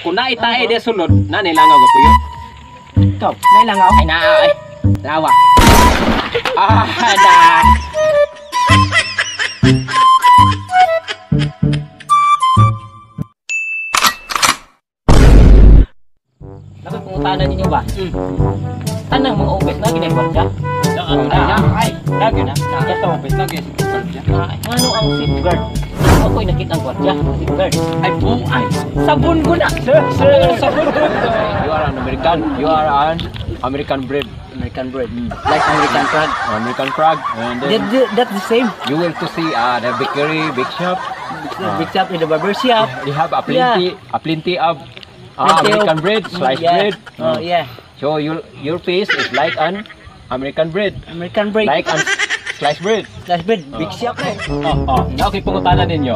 Kung naitae de sulod, nanilangaw ka puyo. Ikaw, nailangaw? Ay naa ay. Lawa. Ah, na. Dapat pangutanan ninyo ba? Tanang mga office na ginagwardya? Ay, lagi na. Sa office lagi sa gwardiya. Ngano ang safeguard? Ako'y nakita ang gwardiya, safeguard. Ay, buay. Sabon ko na. Sir, sabon ko. You are an American. You are an American bread. American bread. Like American frog. American frog. And then That's the same. You will to see the bakery, big shop. Big shop in the barber shop. They have a plenty, a plenty of American bread, sliced bread. Oh yeah. So your face is like an American bread. American bread. Like an sliced bread. Sliced bread. Big shop eh. Oh, okay, pangutanan ninyo.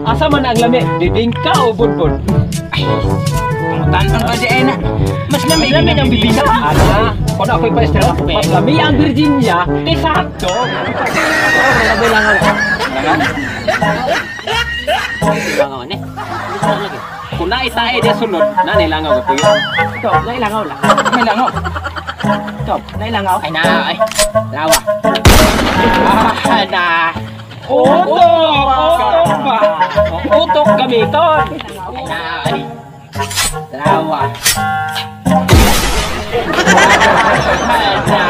Asa man ang lami? Bibingka o budbud? Ay, pangutanan ka di na. Mas lami ang bibingka. Ana, kung ako'y pa-stress, mas lami ang Virginia kaysa hotdog. Langaw. Langaw ni. Kung naitae de sulod, nanilangaw ka puyo. Ikaw, nailangaw lang. May langaw. Ikaw, nailangaw? Ay naa ay. Lawa. Ah, na. Utok! Utok ba? Utok gamiton. Ay naa ay. Lawa. Ah, na.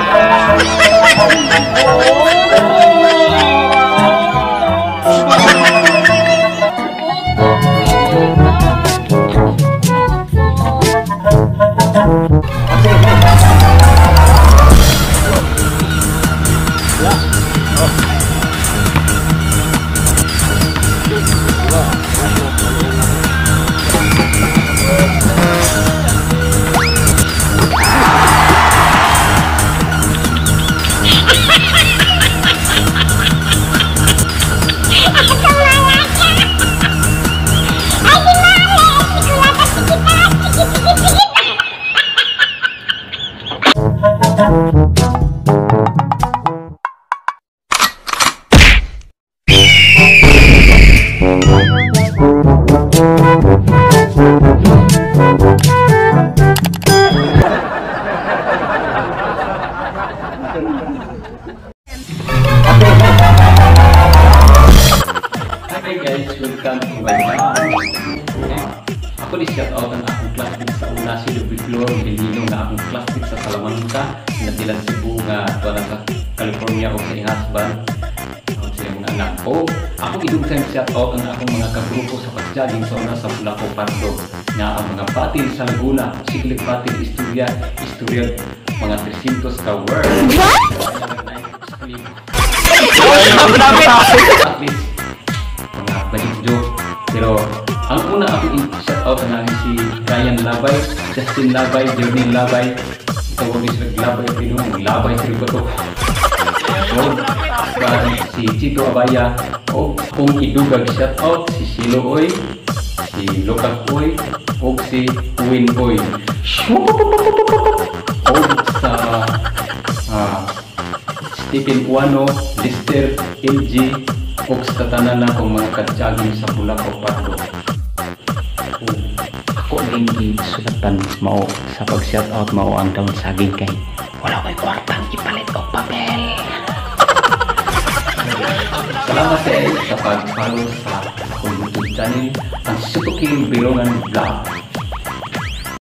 Hi guys, welcome to my vlog. Ako ni shout out ang akong classmate sa una, si Lubiclor Belino, nga akong classmate sa Salamanca, natilan Cebu, nga tuwa sa California o sa husband o sa mga anak. O ako idugtong shout out ang akong mga kagrupo sa pag-jogging sa una sa Pulaco Pardo, nga ang mga batil sa Laguna, Siklik batil, istorya, istorya, mga 300 ka words. At least mga budget joke. Pero ang una ako i-shout out na si Ryan Labay, Justin Labay, Jermaine Labay. Tawag ni sila Labay, pero Labay sila ko to. O si Chito Abaya, o kung idugag shout out si Silo Oy, si Lokak Oy, o si Win Oy. O sa Stephen Uano, Lister, LG, o sa tanan na akong mga kadyagin sa Pulaco Pardo. Ako rin sulatan mao sa pag-shout out mao ang daon saging kay wala ko'y kwartang ipalit og papel. Salamat sa pag-follow sa akong YouTube channel, ang Sutuking Birongan Vlog.